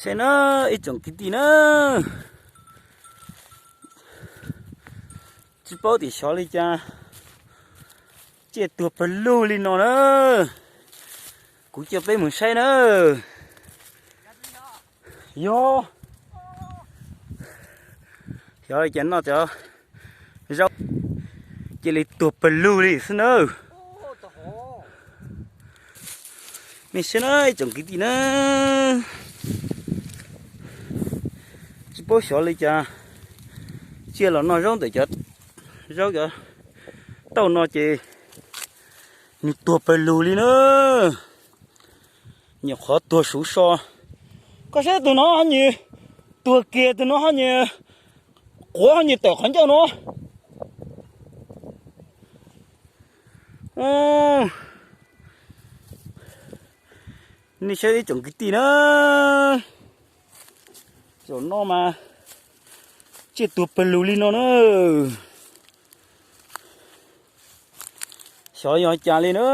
Saib na, ib tsoom kwv tij na, tsis paub tias xyov li cas tsiaj tuag pawg lug li no na. Kuv coj peb mus saib na. Yog, xyov li cas noj cov zaub cia li tuag pawg lug li xwb na. Nej saib na ib tsoom kwv tij na, tsis paub xyov li cas tsiaj los noj zaub ntawm cov zaub cov tauj no ces nws tuag pawg lug li na. Nyuam qhuav tuag suv so. Koj saib tus no ho nyias tuag kiag, tus no ho nyias quav ho nyias tawm qhov ncauj no. Nej saib ib tsoom kwv tij na, zaum no mas tsiaj tuag pawg lug li no na. Xyov yog cas li na.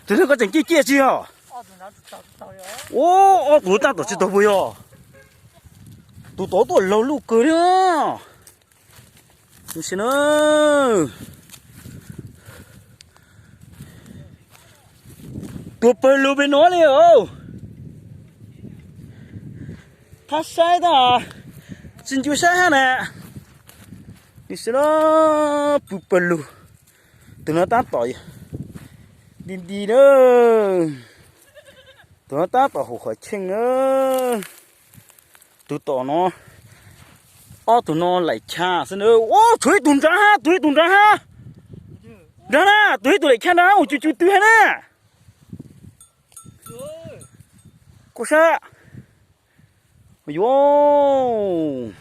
Tus no koj tseem ciaj ciaj tsis yog? Ua, ob tug tab tom tsis tau puas yog? Tus tod tuaj laug luj kawg li. Sim na, tuag pawg lug pem no li os. Thab saib tab tsis ncu saib hab na. Sim na, pw pawg lug. Tus no tab tom nti nti na. Tus no tab tom haum qhov tsheej na. Tus tom no, ob tug no laim cha xwb na. Ua, tshuav ib tug nrad hab, tshuav ib tug nrad hab. Nrad na, tshuav ib tug laim cha nrad ua cus cus twg hab na. Koj saib. Yuav,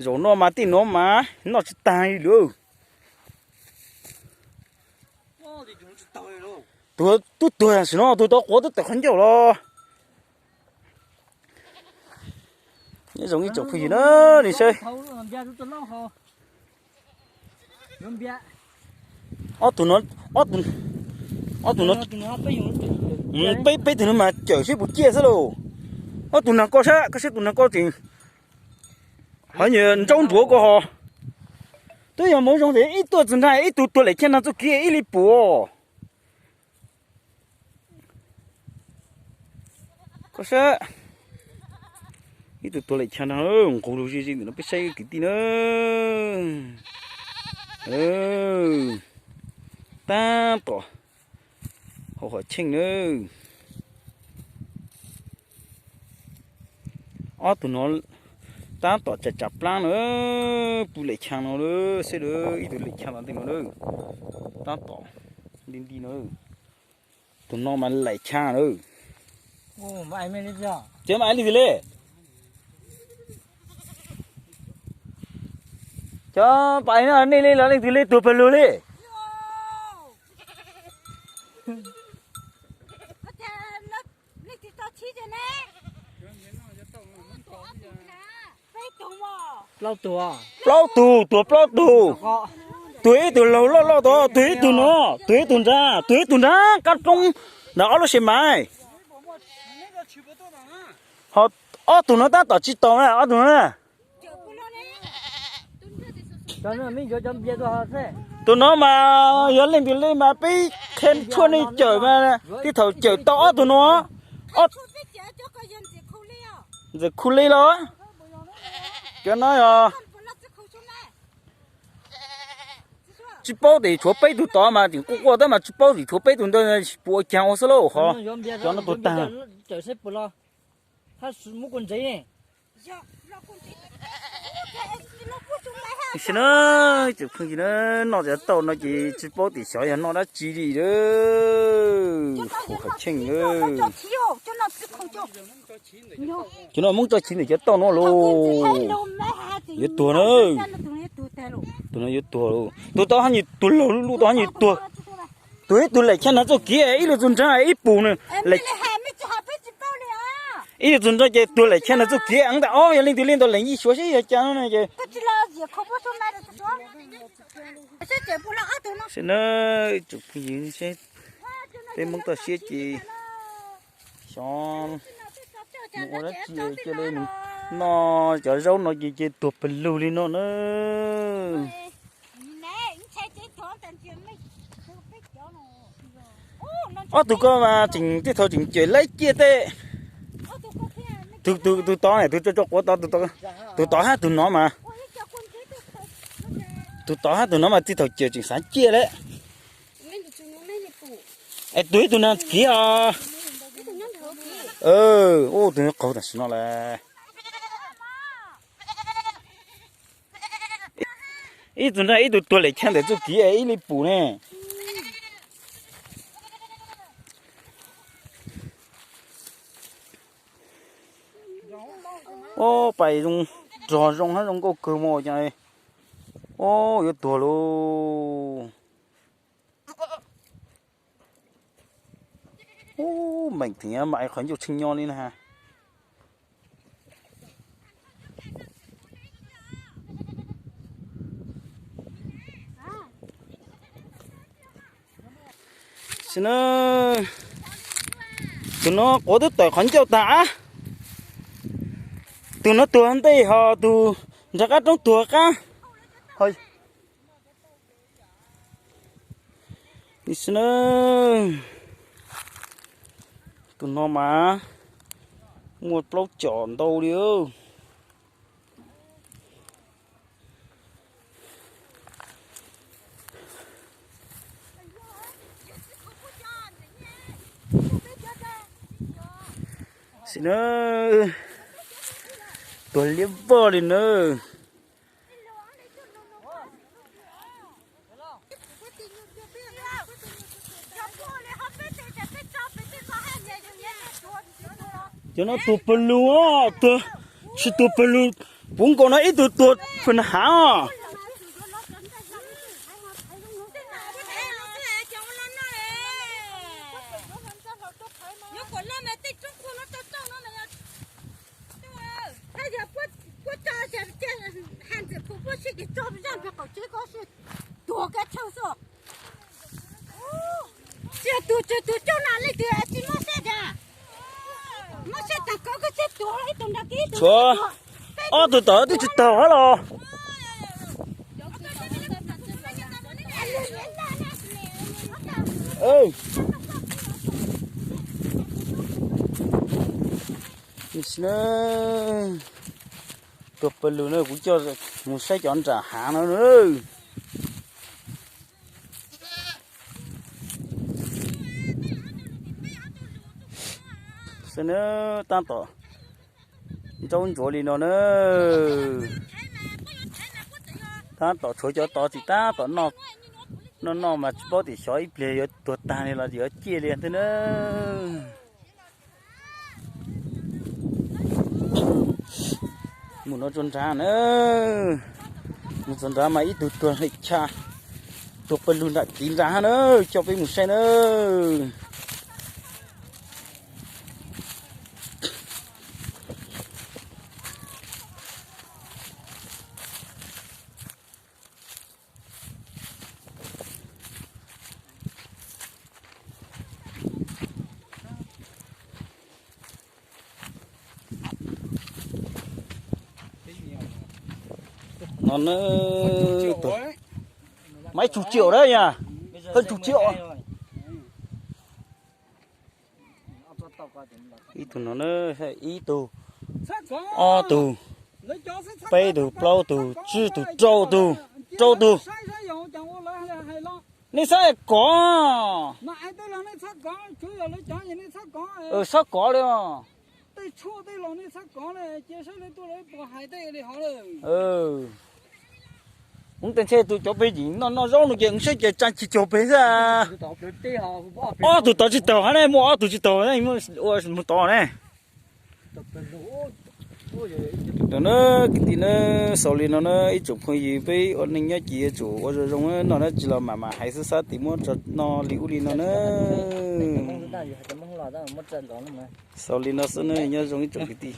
zaum no mas tej no mas noj tsis tag li lawm. Tus twb tuag sim no, tus tod quav twb tawm qhov ncauj los. Nyob zoo ib tsoom phooj ywg na, nej saib. Ob tug no, ob tug, ob tug no, peb, peb tug no mas cawm seb puas ciaj xwb lauj. Ob tug nag ko sab, koj saib tus nag ko tseem hov nyias ntsaub nruav ko ho. Twb yog hmoov zoo tias ib tuaj txog nrad ib tug tuag laim chaj nrag txuj kev ib li puas. Koj saib, ib tug tuag laim chaj nrag nqus lug zig zig ntawm no peb saib kwv tij na. Tab tom haum qhov tsheej na. Ob tug no tab tom tsam tsam plab na, pw laim chaj no lawm, seb lawm ib tug laim chaj ntawm no lawm, tab tom nti nti no. Tus no mas laim chaj lawm. Cov mas li twg li? Cov pais no nej li los leej twg li tuag pawg lug li? Plaub tug, tuag plaub tug. Tuag ib tug laug loj loj tod, tuag ib tug no, tuag ib tug nrad, tuag ib tug nrad kab roob ntawm ob lub se mais. Ho ob tug no tab tom tsis tau na, ob tug no na. Tus no mas yog leej twg li mas peb qhia tshuaj nej cawm mas, tej thaum cawm tau ob tug no. Ntxawm khu li los, cov no yog tsis paub tias tshuav peb tug tod mas tseem quaj quaj tab mas tsis paub tias tshuav peb tug ntawd puas ua caag ua xwb lauj ho. Cov no tuag tag. Sim na, cov phooj ywg na, noj cov tauj no ces tsis paub tias xyov yog noj dab tsi li lawm. Haum qhov tsheej lawm. Cov no Hmoob tso chiv ntawm cov tauj no los yuav tuag na. Tus no yuav tuag lauj. Tus tod haj yam tuag laug lub lub tod haj yam tuag. Tuag ib tug laim chaj nrag txuj kev, ib lub tug nrag ib pum na. Ib lub tug nrag ces tuag laim chaj nrag txuj kev, ntawm ob yog leej twg li ntawd leej yij suav seb yog cas no ces. Sim na, ib tsoom phooj ywg seb Peb Hmoob toj siab ces xyov mus ua dab tsi cia li mus noj cov zaub no ces cia tuag pawg lug li no na. Ob tug ko mas tseem tej thaum tseem cawm laib ciaj tej. Tus tod, tus tso quav tod, tus tod hab tus no mas, tus tod hab tus no mas tej thaum cawm tseem xav ciaj lawm. Es tus ib tug na kiv os. Tus qaug tam sim no lawm. Ib tug nrag ib tug tuag lem chaw ntawm txuj kiv es ib li pum ne. Ob pais zoo, rog zoo hab zoo nkauj kawg mas cas, ob yuav tuag lauj. Ub, meem theem mas qhov ncauj tshee nyo li na. Sim no tus no quav twb tawm qhov ncauj tag ab. Tus no tuag ntej ho tus nrag qab roob tuag qab. Sim no tus no mas muaj plaub com ntau li. Sim no tuag liab vog li na. Cov no tuag pawg lug os, tuag, tsis tuag pawg lug, puv nkaus no ib tug tuag pawg hav os. Tshuav ob tug tom twb tsis taug hab los. Tuag pawg lug na, kuv coj mus saib cov nram hav no na. Xwb na, tab tom ntsaub ntsuav li no na. Tab tom tshuav cov tod tsis tab tom noj, noj noj mas tsis paub tias xyov ib pliag yuav tuag tag li los yuav ciaj li thiab na. Mus no txog nrad na, mus txog nrad mas ib tug tuag lem cha, tuag pawg lug nram kiv nrad hab na, coj peb mus saib na. No na, mas ib tug tsiaum na yog, hwj tug tsiaum. Ib tug no na, ib tug, ob tug, peb tug, plaub tug, tsib tug, rau tug, rau tug. Nej txhob kov, txhob kov li os. Ub, tej ntshe tus cov pem yeem noj noj zaub no ces saib ces tsa tsis caug pem xwb. Ob tug tod tsis taug hab ne, muaj ob tug tsis taug ua mus tod ne. Tam na, kwv tij na, xaus li no na ib tsoom phooj ywg, peb ua neej nyob ces yuav tsum ua zoo zoo noj dab tsi los mam mam hais xwb, xav tias muab tso noj li ub li no na. Xaus li no xwb na, nyob zoo ib tsoom kwv tij.